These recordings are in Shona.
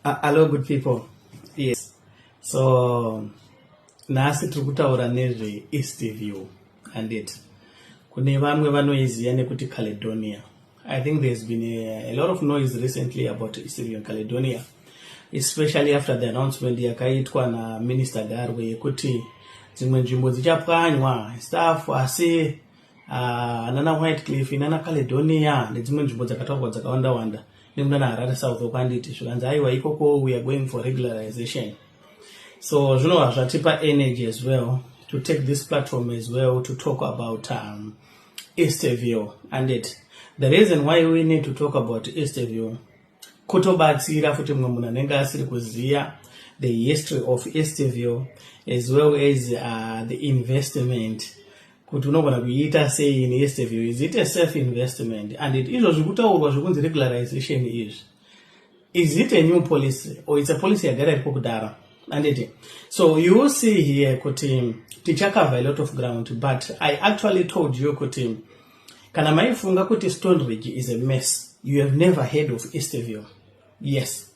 Hello, good people. Yes. So nhasi tiri kutaura nezve Eastview, handiti? Kune vamwe vanoiziva nekuti Caledonia. I think there's been a lot of noise recently about Eastview and Caledonia, especially after the announcement yakaitwa naMinister Garwe yekuti dzimwe nzvimbo dzichapwanywa stuff, asi nana Whitecliff, nana Caledonia nedzimwe nzvimbo dzakataurwa dzakawanda wanda nekunana Harare South okwanditi zvikanzi aiwa, ikoko we are going for regularization. So zvinova zvatipa energy as well to take this platform as well to talk about Eastview. And the reason why we need to talk about Eastview, kutobatsira futi mumwe munhu anenge asiri kuziva the history of Eastview as well as the investment, kuti unogona kuiita sei in Eastview. Is it a safe investment? And izvo zvekutaurwa zvekunzi regularization izvi, is it a new policy or it's a policy yagara iripo kudhara, anditi? So you will see here kuti tichacover a lot of ground, but I actually told you kuti kana maifunga kuti Stoneridge is a mess, you have never heard of Eastview. Yes,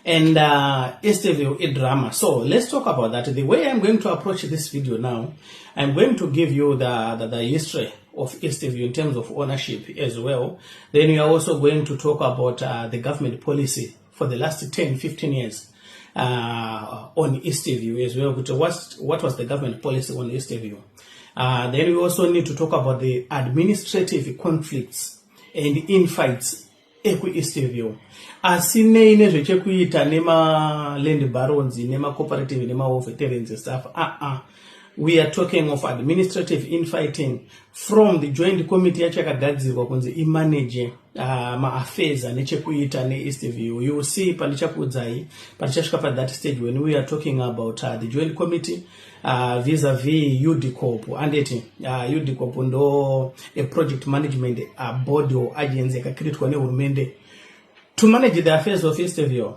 and Eastview a drama. So let's talk about that. The way I'm going to approach this video now, I'm going to give you the history of Eastview in terms of ownership as well. Then we are also going to talk about the government policy for the last 10 15 years on Eastview as well, kuti what was the government policy on Eastview. Then we also need to talk about the administrative conflicts and infights ekuEastview, asinei nezvechekuita nemaland barons, nemacooperative, nemawar veterans stuff. We are talking of administrative infighting from the joint committee yacho yakagadzirwa kunzi imanage maaffairs ane chekuita neEastview. You will see pandichakuudzai pandichasvika pathat stage when we are talking about the joint committee vis-a-vis UDCOP, anditi? UDCOP ndo a project management board or agency yakacreatwa nehurumende to manage the affairs of Eastview,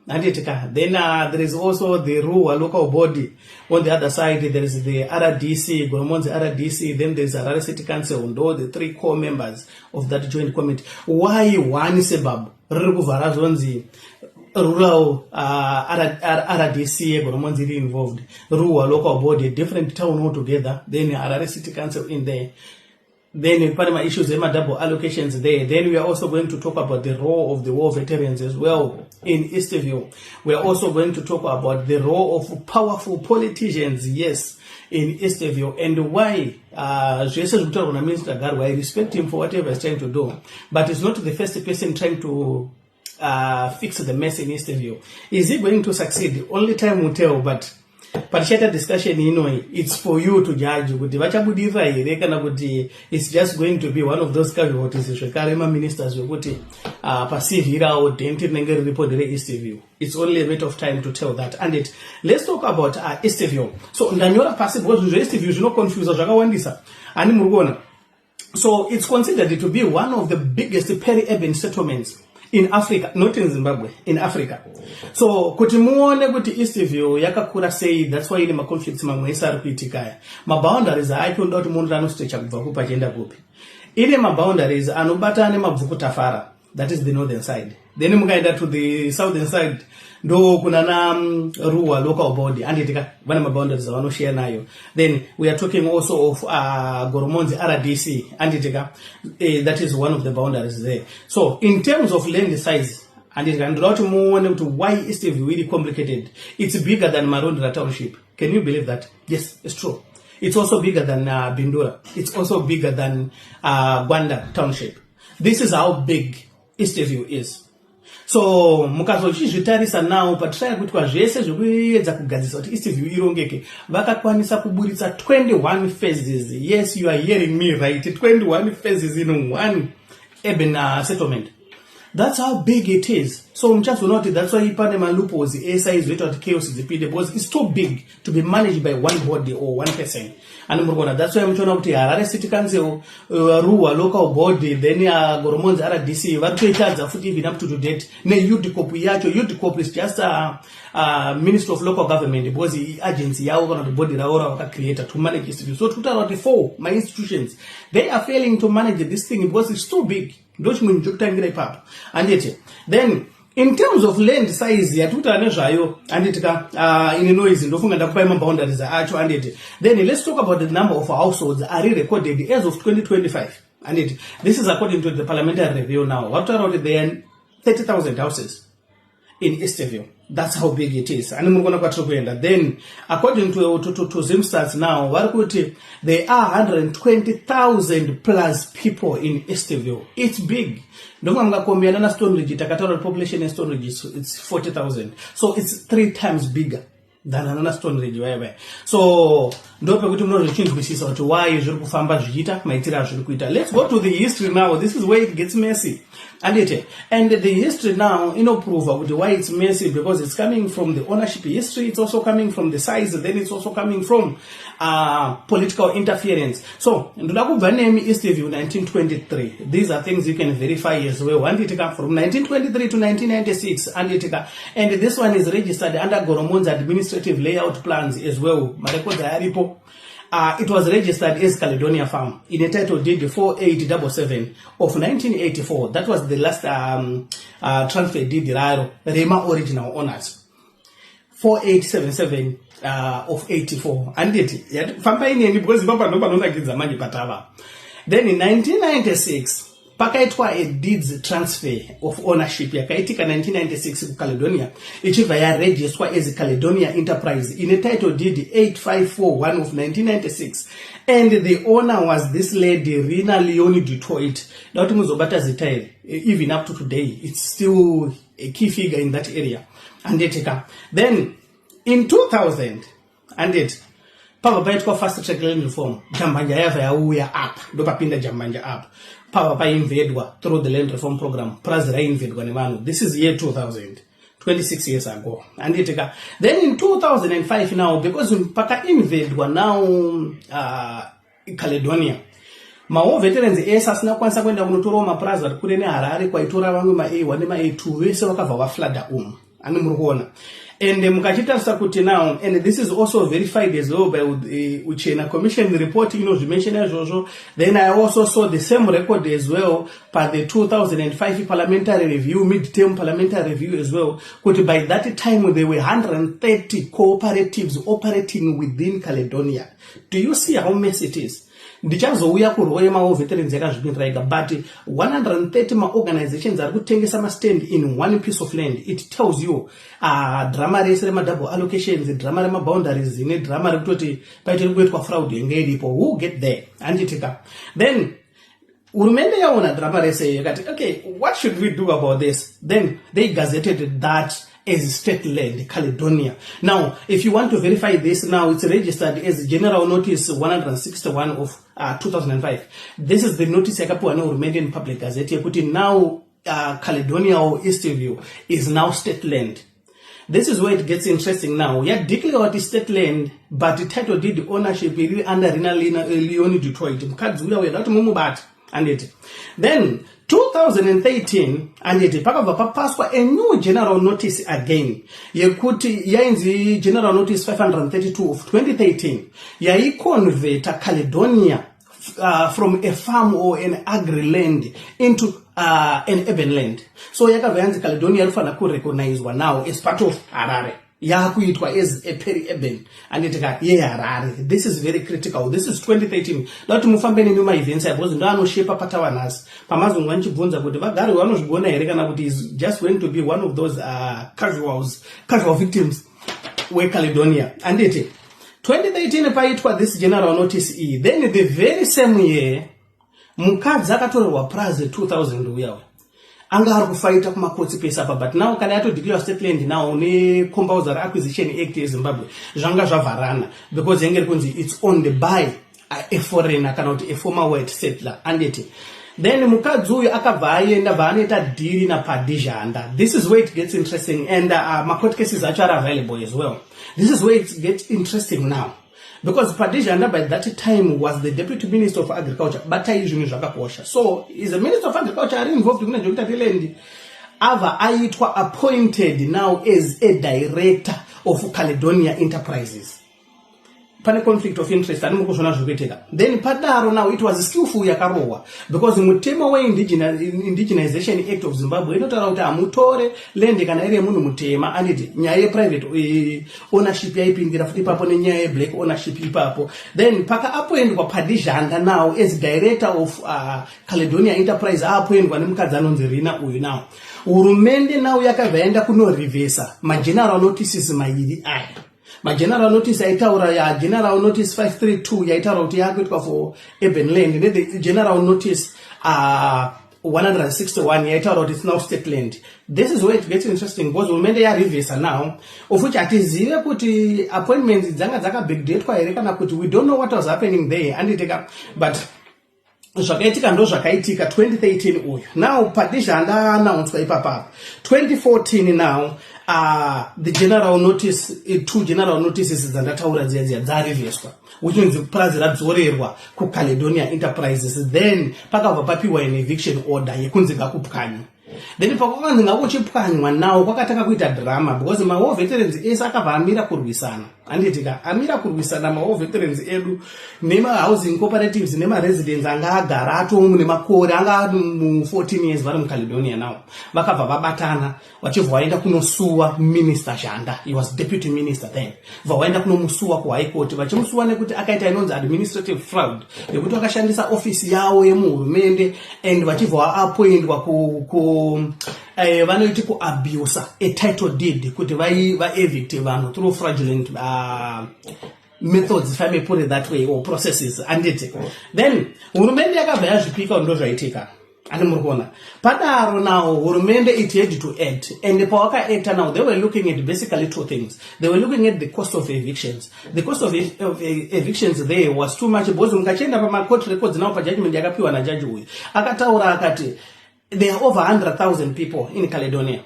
handiti ka? Then there is also the Ruwa local body. On the other side there is the RDC, Goromonzi RDC. Then there is Harare City Council. Ndo the three core members of that joint committee. Why one suburb riri kuvhara zvonzi rural RDC yeGoromonzi iri involved, Ruwa local body, a different town altogether, then Harare City Council in there? Then pane maissues ema-double allocations there. Then we are also going to talk about the role of the war veterans as well in Eastview. We are also going to talk about the role of powerful politicians, yes, in Eastview, and why zvese zviri kutaurwa naMinister Garwe, I respect him for whatever he's trying to do, but he's not the first person trying to fix the mess in Eastview. Is he going to succeed? Only time will tell. But patichaita discussion inoi, it's for you to judge kuti vachabudirira here kana kuti it's just going to be one of those casualties zvekare maministers vekuti paCV rawo dent rinenge riripo ndere-Eastview. It's only a matter of time to tell that. And let's talk about Eastview. So ndanyora pasi because zvinhu zveEastview zvinoconfusa zvakawandisa, hani muri kuona? So it's considered to be one of the biggest peri-urban settlements in Africa, not in Zimbabwe, in Africa. So kuti muone kuti Eastview yakakura sei, that's why ine maconflicts mamwe ese ari kuitika aya. Maboundaries acho, ndoda kuti munhu anostrecha kubva kupi achienda kupi. Ine maboundaries anobatana neMabvuku Tafara, that is the northern side. Then mukaenda to the southern side, ndo kunana Ruwa local body, handiti ka? Vane maboundaries avanoshare nayo. Then we are talking also of Goromonzi RDC, handiti ka? That is one of the boundaries there. So in terms of land size, handiti ka, ndoda kuti muone kuti why Eastview really complicated. It's bigger than Marondera township. Can you believe that? Yes, it's true. It's also bigger than Bindura. It's also bigger than Gwanda township. This is how big Eastview is. So mukazochizvitarisa now, patiraya kuitwa zvese zvekuedza kugadzisa kuti Eastview irongeke, vakakwanisa kuburitsa 21 phases. Yes, you are hearing me right, 21 phases in one urban settlement. That's how big it is. So muchazoona kuti that's why pane maloopholes ese aizoita kuti chaos dzipinde, because it's too big to be managed by one body or one person, and muri kuona, that's why muchiona kuti Harare City Council, Ruwa local body, then Goromonzi RDC vari kutoitadza futi even up to date neUDCOP yacho. UDCOP is just a Ministry of Local Government, because agency yavo kana kuti body ravo ravakacreata to manage institution. So tikutaura kuti four mainstitutions, they are failing to manage this thing because it's too big. Ndo chimwe chokutangira ipapo, handiti? Then In terms of land size yatiri kutaura nezvayo, handiti ka, ini noise ndofunga ndakupai maboundaries acho, handiti? Then let's talk about the number of households ari recorded as of 2025, handiti? This is according to the parliamentary review. Now vakutaura kuti there are 30,000 houses in Eastview. That's how big it is. Ani muri kuona kwatiri kuenda? Then according to Zimstats now, vari kuti there are 120,000 plus people in Eastview. It's big. Ndofunga mungacompare nana Stone Ridge. Takataura kuti population yeStone Ridge, it's 40,000, so it's three times bigger than anana Stone Ridge vaya vaya. So ndopekuti munozvichinzwisisa kuti why zviri kufamba zvichiita maitiro azviri kuita. Let's go to the history now. This is where it gets messy, anditi? And the history now inoprova kuti why it's messy, because it's coming from the ownership history, it's also coming from the size, then it's also coming from political interference. So ndoda kubva nemi Eastview 1923. These are things you can verify as well, handiti ka? From 1923 to 1996, handiti ka? And this one is registered under Goromonzi administrative layout plans as well. Marecords aripo. It was registered as Caledonia Farm in a title deed 4877 of 1984. That was the last transfer deed raro rema original owners, 4877 of 84, anditi? Fambai neni because ipapa ndo panonakidza manje patava. Then in 1996 pakaitwa a deeds transfer of ownership yakaitika 1996 kuCaledonia, ichibva yaregisterwa as Caledonia Enterprise ine title deed 8541 of 1996, and the owner was this lady, Rina Leoni Du Toit. Da kuti muzobata zita iri. Even up to today it's still a key figure in that area, handiti ka? Then in 2000, handiti, pabva paitwa fast track land reform. Jambanja yabva yauya apa, ndopapinda jambanja apa. Pabva painvadwa through the land reform program, prazi rainvadwa nevanhu. This is year 2000, 26 years ago, handiti ka? Then in 2005 now, because pakainvadwa now Caledonia, mawar veterans ese asina kukwanisa kuenda kunotorawo mapurazi ari kure neHarare, kwaitora vamwe ma-A1 nema-A2, vese vakabva vaflooda umu. Ani muri kuona? And mukachitarisa kuti now, and this is also verified as well by the Uchena Commission report, inozvimentiona izvozvo. Then I also saw the same record as well pathe 2005 parliamentary review, mid-term parliamentary review as well, kuti by that time there were 130 cooperatives operating within Caledonia. Do you see how mess it is? Ndichazouya kurole yemawar veterans yakazvipindira ega, but 130 maorganizations ari kutengesa mastand in one piece of land, it tells you drama rese remadouble allocations, drama remaboundaries, nedrama rekutoti paitiri kuitwa fraud yenge iripo. Who get there, handiti ka? Then hurumende yaona drama rese, yakati, "Okay, what should we do about this?" Then they gazetted that as state land, Caledonia. Now, if you want to verify this now, it's registered as General Notice 161 of 2005. This is the notice yakapiwa nehurumende in Public Gazette yekuti now Caledonia or Eastview is now state land. This is where it gets interesting now. Yadeclare kuti state land, but title deed ownership iri under Rina Leoni Du Toit, mukadzi uya uya kuti mumubata, anditi? Then 2013, anditi, pakabva papaswa a new general notice again yekuti yainzi General Notice 532 of 2013, yaiconverta Caledonia from a farm or an agri land into an urban land. So yakabva yanzi Caledonia irifanira kurecognizwa now as part of Harare, yakuitwa as a peri-urban, anditi ka, yeHarare. This is very critical. This is 2013. Da kuti mufambe nemi maevents aya because ndo anoshepa patava nhasi. Pamazonga nichibvunza kuti vagari vanozvigona here kana kuti is just going to be one of those casual victims weCaledonia, anditi? 2013 paitwa this general notice iyi. Then the very same year, mukadzi akatorerwa prazi 2000 uyawe anga ari kufaita kumakotsi pese apa, but now kana yatodeclare state land now neCompulsory Acquisition Act yeZimbabwe, zvanga zvavharana because yange iri kunzi it's owned by a foreigner kana kuti a former white settler, anditi? Then mukadzi uyu akabva aenda, bva anoita deal naPaddy Zhanda. This is where it gets interesting, and macourt cases acho are available as well. This is where it gets interesting now because Paddy Zhanda by that time was the deputy minister of agriculture. Batai zvinhu zvakakosha. So is a minister of agriculture ari involved kune zvekuti land abva aitwa appointed now as a director of Caledonia Enterprises. Pane conflict of interest, ani muri kuzviona zviri kuitika. Then padaro now it was skillful yakarohwa, because mutemo weIndigenization Act of Zimbabwe inotaura kuti hamutore land kana iri yemunhu mutema, anditi? Nyaya yeprivate ownership yaipindira futi ipapo, nenyaya yeblack ownership ipapo. Then pakaappointwa Paddy Zhanda now as director of Caledonia Enterprise, aappointwa nemukadzi anonzi Rina uyu. Now hurumende now yakabva yaenda kunorivhesa mageneral notices mairi aya. Mageneral notice aitaura ya General Notice 532 yaitaura kuti yakuitwa for urban land, nethe General Notice 161 yaitaura kuti it's now state land. This is where it gets interesting, because hurumende yarivhesa now, of which hatizive kuti appointments dzanga dzakabackdatwa here kana kuti we don't know what was happening there, anditika? But zvakaitika ndo zvakaitika 2013 uyu. Now Paddy Zhanda announcewa ipapapa 2014. Now the general notice, two general notices dzandataura dziya dziya dzarivheswa, which means purazi radzorerwa kuCaledonia Enterprises. Then pakabva papiwa an eviction order yekunzi ngakupwanywa. Then pakwakanzi ngakuchipwanywa, nawo kwakatanga kuita drama, because mawar veterans ese akabva amira kurwisana, handitika? Amira kurwisana mawar veterans edu nemahousing cooperatives nemaresidents anga agara atomu nemakore anga mu14 years vari muCaledonia. Now vakabva vabatana, vachibva vaenda kunosuwa Minister Zhanda. He was deputy minister then. Bva vaenda kunomusuwa kuHigh Court, vachimusuwa nekuti akaita inonzi administrative fraud, yekuti vakashandisa ofisi yavo yemuhurumende and vachibva vaappointwa ku vanoiti kuabusa a title deed kuti vaevicte vanhu through fraudulent methods, if I may put it that way, or processes, anditi? Then hurumende yakabva yazvipika ndo zvaitika, ani muri kuona? Padaro now hurumende, it had to act, and pawakaacta now they were looking at basically two things. They were looking at the cost of evictions. The cost of evictions there was too much, because mukachienda pamacourt records now, pajudgment yakapiwa najaji uyu, akataura akati there are over 100,000 people in Caledonia.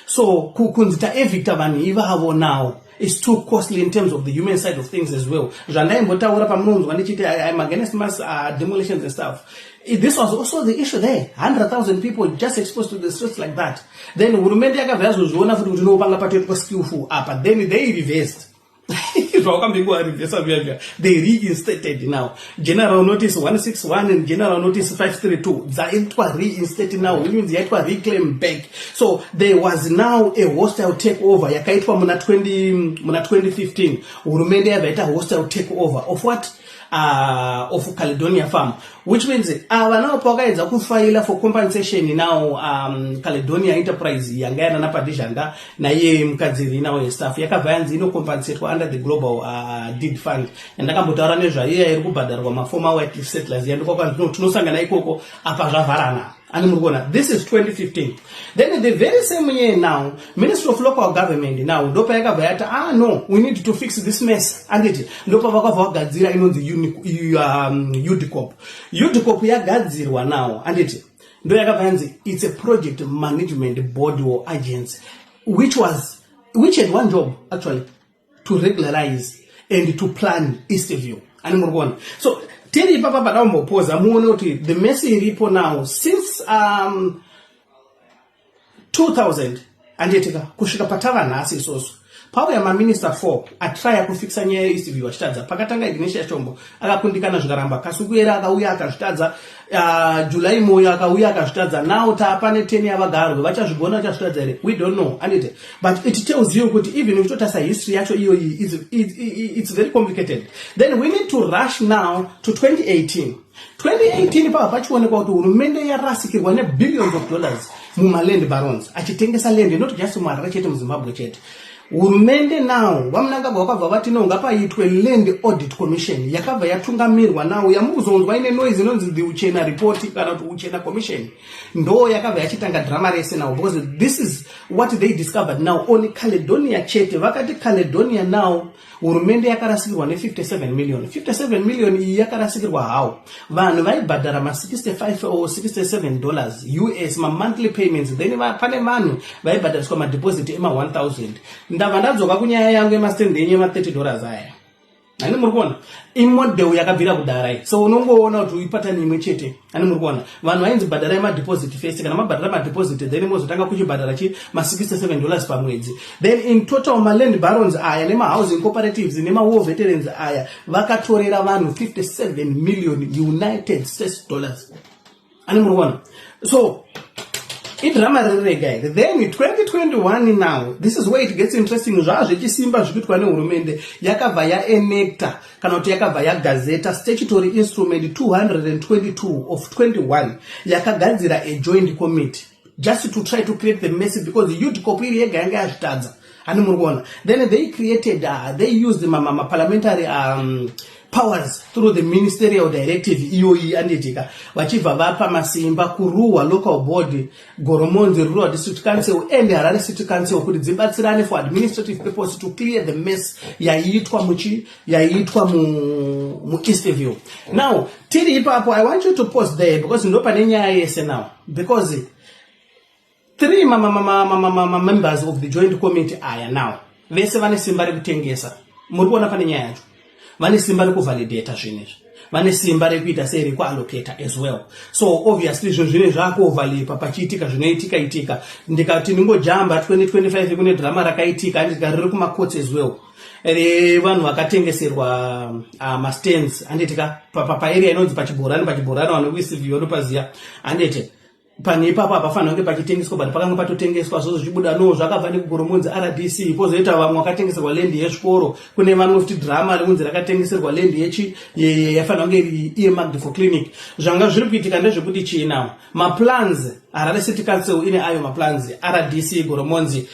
So kunzi taevicta vanhu ivavo now is too costly in terms of the human side of things as well. Zvandaimbotaura pamunonzwa ndichiti I'm against mass demolitions and stuff, this was also the issue there: 100,000 people just exposed to the streets like that. Then hurumende yakabva yazozviona futi kuti nopanga patoitwa skillful apa. Then they reversed zvawakambenge zviya zviya. They reinstated now General Notice 161 and General Notice 532 dzaitwa reinstate now, which means yaitwa reclaim back. So there was now a hostile take over yakaitwa muna 20, muna 2015. Hurumende yabva yaita hostile take over of what? Of Caledonia Farm, which means ava navo pavakaedza kufaila for compensation now, Caledonia Enterprise yanga yana naPaddy Zhanda naiye mukadzi Rina westaff, yakabva yanzi inocompensatwa under the Global Deed Fund yandakambotaura nezvaiya iri kubhadharwa maformer white settlers. Yandikwa tinosangana ikoko apa zvavharana, ani muri kuona? This is 2015. Then the very same year now, Ministry of Local Government now ndopayakabva yati, "Ah, no, we need to fix this mess," anditi? Ndopavakabva vagadzira inonzi UDCOP. UDCOP yagadzirwa now, anditi? Ndo yakabva yanzi it's a project management board or agency which had one job, actually: to regularize and to plan Eastview, ani muri kuona? So tiri ipapa padambopoza muone kuti the mess iripo now since 2000, andiitika, kusvika patava nhasi isusu, pauya maminista 4 atraya kufikisa nyaya yeEastview achitadza. Pakatanga Ignatius Chombo, akakundikana, zvikaramba. Kasukuwere akauya, akazvitadza. July Moyo akauya, akazvitadza. Now taapa ne10 yavaGarwe. Vachazvigona? Vachazvitadza here? We don't know, anditi? But it tells you kuti even uchitotarisa history yacho iyoyi, it's very complicated. Then we need to rush now to 2018. 2018 pava pachionekwa kuti hurumende yarasikirwa nebillions of dollars mumaland barons achitengesa land, not just muHarare chete, muZimbabwe chete. Hurumende now, vaMnangagwa vakabva vati no, ngapaitwe land audit commission yakabva yatungamirwa now yamuri kuzonzwa ine noise inonzi the Uchena Report kana kuti Uchena Commission. Ndo yakabva yachitanga drama rese now, because this is what they discovered now on Caledonia chete. Vakati Caledonia now hurumende yakarasikirwa ne57 million. 57 million iyi yakarasikirwa hawo vanhu vaibhadhara ma65 or $67 US mamonthly payments. Then pane vanhu vaibhadhariswa madeposit ema1000. Ndabva ndadzoka kunyaya yangu yemastand enyu ema30 dollars aya. Hani muri kuona imodel yakabvira kudhara iyi. So unongoona kuti ipattern imwe chete. Hani muri kuona vanhu vainzi bhadharai madeposit first. Kana mabhadhara madeposit, then mozotanga kuchibhadhara chi ma67 dollars pamwedzi. Then in total, maland barons aya nemahousing cooperatives nemawar veterans aya vakatorera vanhu 57 million United States dollars. Ani muri kuona? So idrama riri rega iri. Then 2021, now this is where it gets interesting. Zvaa zvechisimba zvikuitwa nehurumende, yakabva yaenacta, kana kuti yakabva yagazeta Statutory Instrument 222 of 21, yakagadzira a joint committee just to try to create the mess, because UDCOP iri yega yanga yazvitadza. Hani muri kuona? Then they created they used maparliamentary powers through the ministerial directive iyoyi, anditika, vachibva vapa masimba kuRuwa Local Board, Goromonzi Rural District Council and Harare City Council kuti dzibatsirane for administrative purpose to clear the mess yaiitwa muchi yaiitwa muEastview. Now tiri ipapo, I want you to pause there because ndo pane nyaya yese now, because three members of the joint committee aya now vese vane simba rekutengesa. Muri kuona pane nyaya yacho? Vane simba rekuvalidata zvinhu izvi, vane simba rekuita sei, rekuallocata as well. So obviously zvinhu zvine zvakuoverlapa pachiitika zvinoitika itika. Ndikati ndingojamba 2025, kune drama rakaitika, andika, riri kumacourts as well, revanhu vakatengeserwa mastands, anditika, paarea inonzi paChibhorani. PaChibhorani, vanhu vekuEastview vanopaziva, anditi? Pane ipapo hapafanira kunge pachitengeswa, but pakanga patotengeswa. Zvo zvichibuda, no, zvakabva nekuGoromonzi RDC. Kwozoita vamwe vakatengeserwa land yechikoro. Kune vamwe futi drama rekunzi rakatengeserwa land yechi yafanira kunge iri earmarked for clinic. Zvanga zviri kuitika ndezvekuti chii now? Maplans, Harare City Council ine ayo maplans, RDC Goromonzi,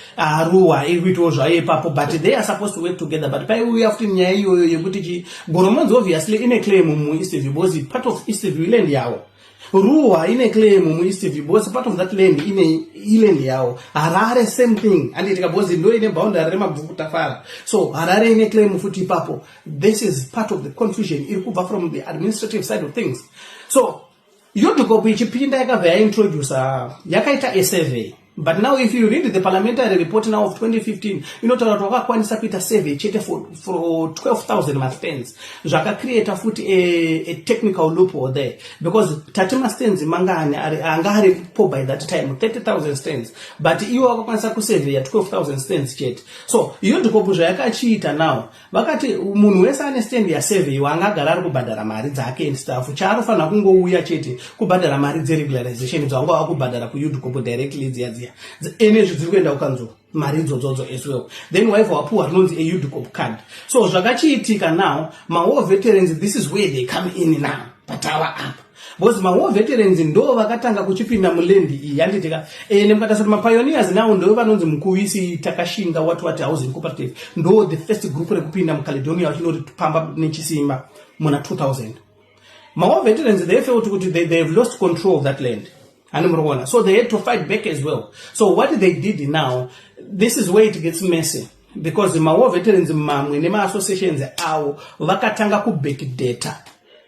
Ruwa iri kuitawo zvayo ipapo, but they are supposed to work together. But paiuya futi nyaya iyoyo yekuti chi Goromonzi obviously ine claim muEastview because part of Eastview land yavo. Ruwa ine claim muEastview because part of that land ine iland yavo. Harare, same thing, anditika, because ndo ine boundary reMabvuku Tafara. So Harare ine claim futi ipapo. This is part of the confusion iri kubva from the administrative side of things. So UDCOP ichipinda, yakabva yaintroduca, yakaita a survey. But now if you read the parliamentary report now of 2015, inotaura kuti wakakwanisa kuita survey chete for 12,000 mastands. Zvakacreata futi a technical loophole there, because tati mastands mangani anga aripo by that time? 30,000 stands, but iwo wakakwanisa kusurveya 12,000 stands chete. So UDCOP zvayakachiita now, vakati munhu wese ane stand yasurveyiwa angagara ari kubhadhara mari dzake and stuff. Chaanofanira kungouya chete kubhadhara mari dzeregularization dzavanga vakubhadhara kuUDCOP directly dziya dziya. Enezvi dziri kuenda kukanzuro mari idzodzodzo as well. Then waibva wapuhwa rinonzi aUDCOP card. So zvakachiitika now, mawar veterans, this is where they come in now, patava apa, because mawar veterans ndo vakatanga kuchipinda muland iyi, yanditika. Ende mukatarisa kuti mapioneers now ndo vanonzi Mukuvisi, Takashinga, what what housing cooperative, ndo the first group rekupinda muCaledonia vachinoti pamba nechisimba muna 2000. Mawar veterans, they felt kuti they have lost control of that land. Hani muri kuona? So they had to fight back as well. So what they did now, this is where it gets messy, because mawar veterans mamwe nemaassociations avo vakatanga kubackdata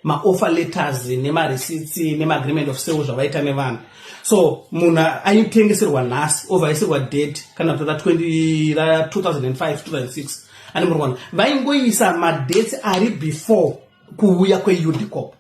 maoffer letters nemareceipts nemaagreement of sale zvavaita nevanhu. So munhu aitengeserwa nhasi, obva aisirwa date kana kuti ra20 ra2005, 2006. Ani muri kuona? Vaingoisa madates ari before kuuya kweUDCOP.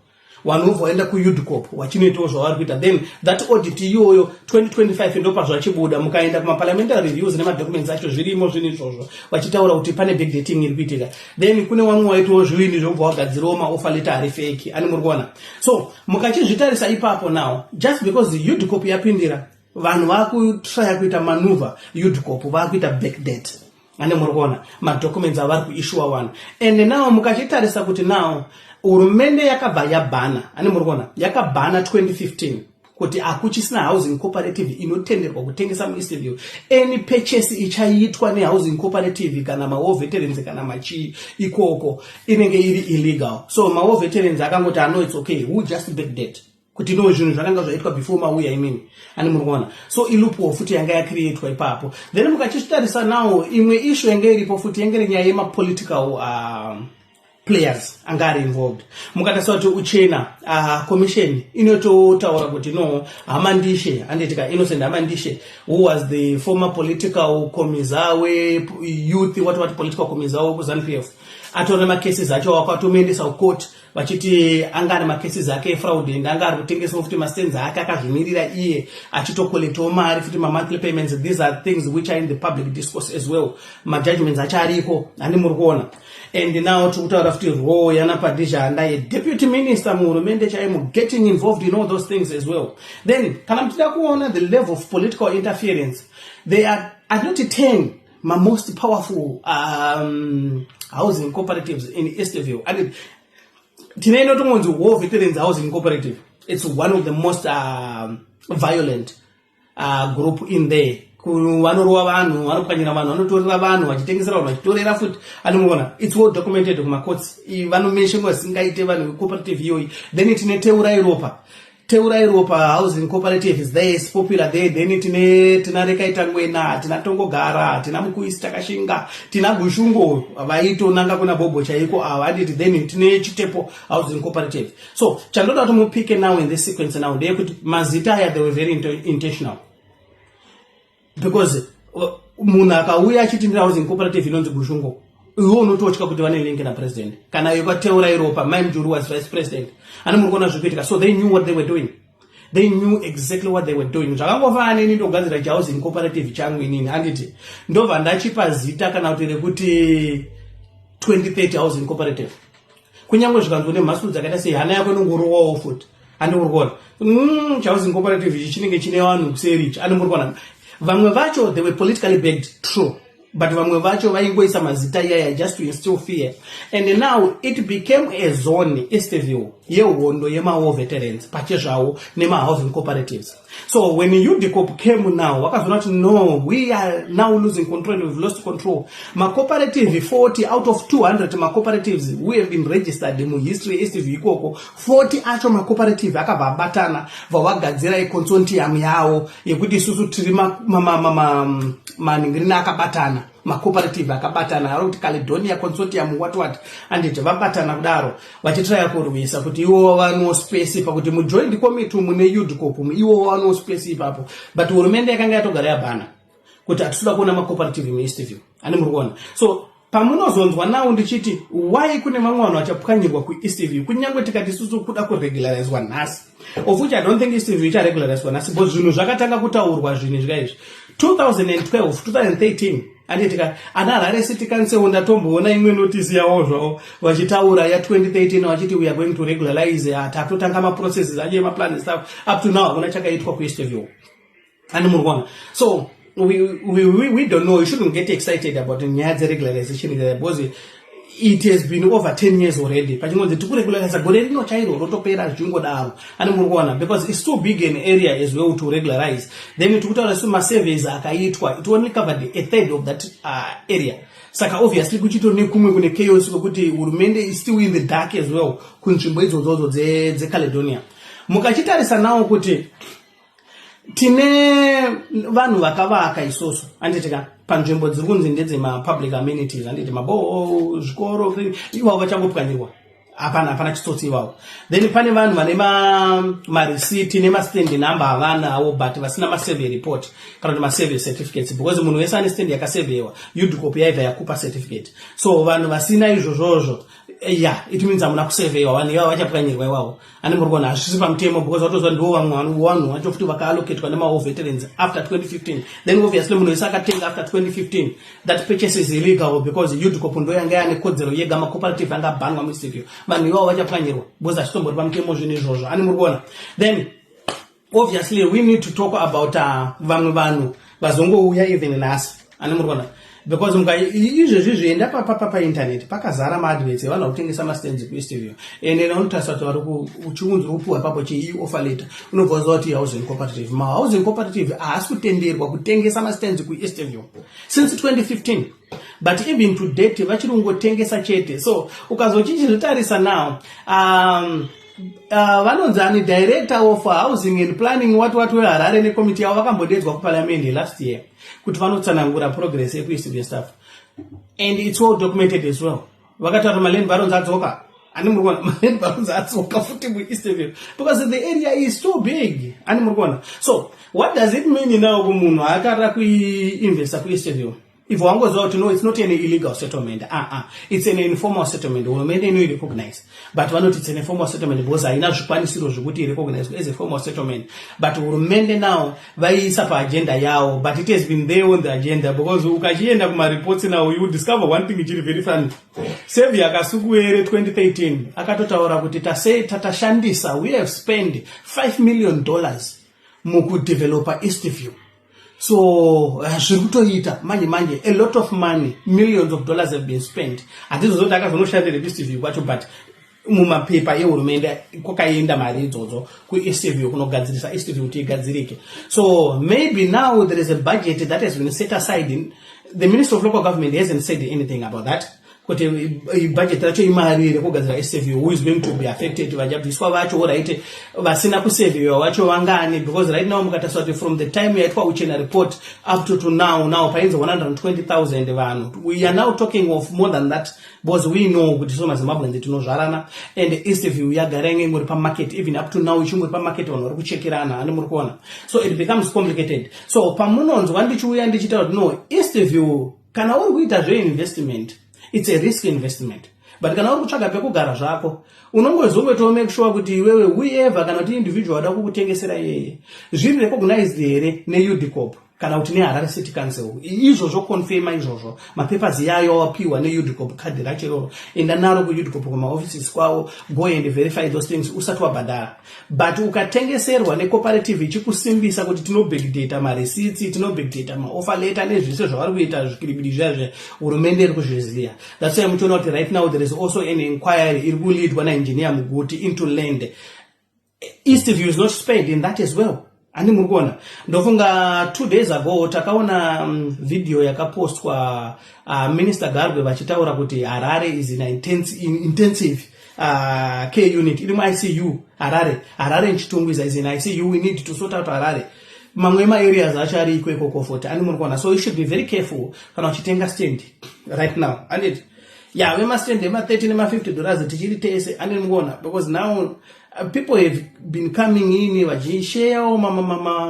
Vanhu vobva vaenda kuUDCOP vachinoitawo zvavari kuita. Then that audit iyoyo 2025 ndo zvachibuda. Mukaenda kumaparliamentary reviews nemadocuments acho, zvirimo zvinhu izvozvo, vachitaura kuti pane backdating iri kuitika. Then kune vamwe waitawo zviwini zvobva wagadzirawo maoffer letter ari fake. Ani muri kuona? So mukachizvitarisa ipapo now, just because UDCOP yapindira, vanhu vakutraya kuita maneuver UDCOP, vakuita backdate. Ane muri kuona madocuments avari kuissua vanhu? And now mukachitarisa kuti now hurumende yakabva yabhana, ane muri kuona, yakabhana 2015 kuti hakuchisina housing cooperative inotenderwa kutengesa muEastview. Any purchase ichaitwa nehousing cooperative kana mawar veterans kana machii ikoko inenge iri illegal. So mawar veterans akangoti, ano, it's okay, who just backdate kuti no, zvinhu zvakanga zvaitwa before mauya imini. Ani muri kuona? So iloophole futi yanga yacreatwa ipapo. Then mukachizvitarisa now, imwe issue yanga iripo futi yange iri nyaya yemapolitical players anga ari involved. Mukatarisa kuti Uchena Commission inototaura kuti no, Hamandishe, handitika, Innocent Hamandishe, who was the former political commissar weyouth, what political commissar wekuZANU PF, atori nemacases acho, wakatomuendesa kucourt vachiti anga ane macases ake efraud and anga ari kutengesawo futi mastands ake akazvimirira iye, achitocollectawo mari futi, mamonthly payments. These are things which are in the public discourse as well. Majudgments acho ariko, handi muri kuona? And now tiri kutaura futi role yana Paddy Zhanda, yedeputy minister muhurumende chaimo, getting involved in all those things as well. Then kana muchida kuona the level of political interference, they are anoti 10 mamost powerful housing cooperatives in Eastview, and tine inotongonzi War Veterans Housing Cooperative. It's one of the most violent group in there. Vanorova vanhu, vanopwanyira vanhu, vanotorera vanhu, vachitengesera vanhu, vachitorera futi. Anomuona, it's well documented kumacourts. Vanomeshengwa zvisingaite vanhu vecooperative iyoyi. Then tine Teurai Ropa, Teurai Ropa Housing Cooperative is there, is popular there. Then tine tina Rekaita Ngwena, tina Tongogara, tina Mukuisi Takashinga, tina Gushungo, vaitonanga kuna Bhobho chaiko ava, handiti? Then tine Chitepo Housing Cooperative. So chandoda kuti mupike now in this sequence now ndeyekuti mazita aya, they were very intentional, because munhu akauya achiti ndira housing cooperative inonzi Gushungo, iwe unototya kuti vane link napresident. Kana yekwaTeurai Ropa, Mai Mujuru was vice president. Ani muri kuona zviri kuitika? So they knew what they were doing. They knew exactly what they were doing. Zvakangofanana neni ndogadzira chihousing cooperative changu inini, handiti? Ndobva ndachipa zita kana kuti rekuti 2030 Housing Cooperative. Kunyange zvikanzwa nemhasuru dzakaita sei, hana yako inongorowawo futi, handi muri kuona? Chihousing cooperative ichi chinenge chine vanhu kuseri ichi, andi muri kuona? Vamwe vacho, they were politically backed, true, but vamwe vacho vaingoisa mazita iyaya just to instill fear. And now it became a zone, Eastview, yehondo yemawar veterans pachezvavo nemahousing cooperatives. So when UDCOP came now, vakazoona kuti no, we are now losing control and we've lost control. Macooperative 40 out of 200 macooperatives who have been registered muhistory yeEastview ikoko, 40 acho macooperative akabva abatana, vavagadzira iconsortium yavo yekuti isusu tiri manhingirini akabatana, macooperative akabatana, ari kuti Caledonia Consortium, what what, anditi? Vabatana kudaro vachitraya kurwisa kuti ivo vano space pakuti mujoint committee mune UDCOP, ivo vano space ipapo. But hurumende yakanga yatogara yabhana kuti hatisuda kuona macooperative muEastview, ani muri kuona? So pamunozonzwa nawo ndichiti why kune vamwe vanhu vachapwanyirwa kuEastview, kunyange tikati isusu kuda kuregularizwa nhasi, of which I don't think Eastview icharegularizwa nhasi, because zvinhu zvakatanga kutaurwa zvinhu zvika izvi 2012, 2013, anditika? Ana Harare City Council, ndatomboona imwe notisi yavo zvavo vachitaura ya2013, vachiti we are going to regularize, tatotanga maprocesses acho emaplan stuff. Up to now hakuna chakaitwa kuEastview, ani muri kuona? So we don't know. You shouldn't get excited about nyaya dzeregularization because it has been over 10 years already pachingonzi tikuregulariza, gore rino chairo rotopera zvichingodaro, ani muri kuona? Because it's too big an area as well to regularize. Then tikutaura su masurveys akaitwa, it only covered a third of that area. Saka obviously kuchitori nekumwe kune chaos kwekuti hurumende is still in the dark as well kunzvimbo idzodzodzo dzeCaledonia. Mukachitarisa nawo kuti tine vanhu vakavaka isusu, handitika, panzvimbo dziri kunzi ndedzemapublic amenities, handiti, maboho, zvikoro, ivavo vachangopwanyirwa, hapana, hapana chitsotsi ivavo. Then pane vanhu vane marisiti nemastand number havanawo, but vasina masurvey report kana kuti masurvey certificates, because munhu wese ane stand yakasurveyiwa, UDCOP yaibva yakupa certificate. So vanhu vasina izvozvozvo, yeah, it means hamuna kusurveyiwa. Vanhu ivavo vachapwanyirwa ivavo, ane muri kuona? Hazvisi pamutemo, because vatoziva ndivo vamwe vanhu vacho futi vakaallocatwa nemawar veterans after 2015. Then obviously munhu wese akatenga after 2015, that purchase is illegal, because UDCOP ndo yanga yane kodzero yega. Macooperative anga abhanwa muEastview. Vanhu ivavo vachapwanyirwa because hazvitombori pamutemo zvinhu izvozvo, ani muri kuona? Then obviously we need to talk about vamwe vanhu vazongouya even nhasi, ani muri kuona? Because muka izvezvi zvienda painternet, pakazara maadverts evanhu vakutengesa mastands kuEastview, and unotarisa kuti vari chiunzi uri kupiwa ipapo chei offer letter, unobva waziva kuti housing cooperative. Mahousing cooperative haasi kutenderwa kutengesa mastands kuEastview since 2015, but even to date vachiri kungotengesa chete. So ukazochichizvitarisa now, vanonzi ani, director of housing and planning, what weHarare, nekomiti yavo vakambodedzwa kuparliament last year kuti vanotsanangura progress yekuEastview stuff, and it's well documented as well. Vakataura maland barons adzoka. Ani muri kuona maland barons adzoka futi muEastview because the area is too big. Ani muri kuona? So what does it mean now kumunhu akarira kuinvesta kuEastview? If wangoziva kuti no, it's not an illegal settlement, it's an informal settlement, hurumende inoirecognize, but vanoti it's an informal settlement because haina zvikwanisiro zvekuti irecognize as a formal settlement. But hurumende now vaiisa paagenda yavo, but it has been there on the agenda because ukachienda kumareports now, you discover one thing ichiri very funny. Saviour Kasukuwere 2013 akatotaura kuti tatashandisa, we have spent $5 million mukudevelopa Eastview. So zviri kutoita manje manje, a lot of money, millions of dollars have been spent. Hatizozoti akazonoshandira Eastview kwacho, but mumapepa ehurumende kwakaenda mari idzodzo kuEastview, kunogadzirisa Eastview kuti igadzirike. So maybe now there is a budget that has been set aside. The Minister of Local Government hasn't said anything about that, kuti budget racho imari rekugadzira Eastview, who is going to be affected, vachabviswa vacho, right, vasina kusurveyiwa vacho vangani? Because right now mukatarisa kuti from the time yaitwa Uchena Report up to now painzi 120,000 vanhu, we are now talking of more than that, because we know kuti so maZimbabweans tinozvarana, and Eastview yagara inge ingori pamarket. Even up to now ichingori pamarket, vanhu vari kuchekerana. Ani muri kuona? So it becomes complicated. So pamunonzwa ndichiuya ndichitaura kuti no, Eastview, kana uri kuita zveinvestment, it's a risk investment, but kana uri kutsvaga pekugara zvako, unongozongoitawo make sure kuti iwewe, whoever, kana kuti individual ada kukutengesera iyeye, zviri recognized here neUDCORP kana kuti neHarare City Council. Izvozvo confirma izvozvo, mapapers yayo wapiwa neUDCORP, kadhi racho iroro, enda naro kuUDCORP, kumaoffices kwavo, go and verify those things usati wabhadhara. But ukatengeserwa necooperative ichikusimbisa kuti tinobackdata mareceipts, tinobackdata maoffer letter nezvese zvavari kuita, zvikiribidi zviya zviya, hurumende iri kuzviziva. That's why muchiona kuti right now there is also an inquiry iri kuleadwa naEngineer Muguti into land. Eastview is not spared in that as well. Handi muri kuona? Ndofunga 2 days ago takaona video yakapostwa, Minister Garwe vachitaura kuti Harare is in intensive care unit, iri muICU Harare. Harare nChitungwiza is in ICU. We need to sort out Harare. Mamwe emaareas acho ari iko ikoko futi. Andi muri kuona? So you should be very careful kana uchitenga stand right now, anditi? Ya, vemastand ema-30 nema-$50 tichiri tese. Andini mukuona? Because now people have been coming in vachisharewo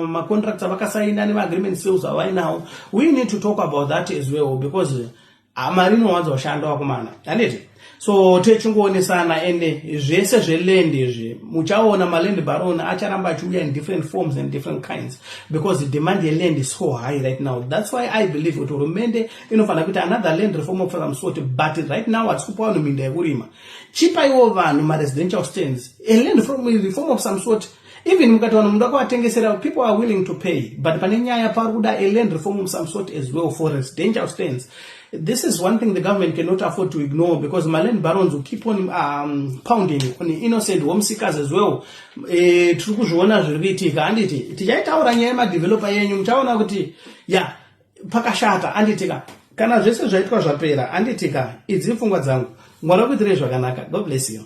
macontracts avakasaina nemaagreement sales avainawo. We need to talk about that as well, because mari inowanza kushanda, wakomana, handiti? So techingoonesana, ende zvese zveland izvi, muchaona maland baron acharamba achiuya in different forms and different kinds, because the demand yeland is so high right now. That's why I believe kuti hurumende inofanira kuita another land reform of some sort. But right now hatisi kupa vanhu minda yekurima. Chipaiwo vanhu maresidential stands, a land reform of some sort. Even mukati vanhu muda kuvatengesera, people are willing to pay, but pane nyaya pari kuda a land reform of some sort as well for residential stands. This is one thing the government cannot afford to ignore, because maland barons will keep on pounding on innocent home seekers as well. Tiri kuzviona zviri kuitika, handiti? Tichaitaura nyaya yemadeveloper yenyu, muchaona kuti ya pakashata, handitika? Kana zvese zvaitwa zvapera, handitika? Idzi pfungwa dzangu. Mwari wakuitirei zvakanaka. God bless you.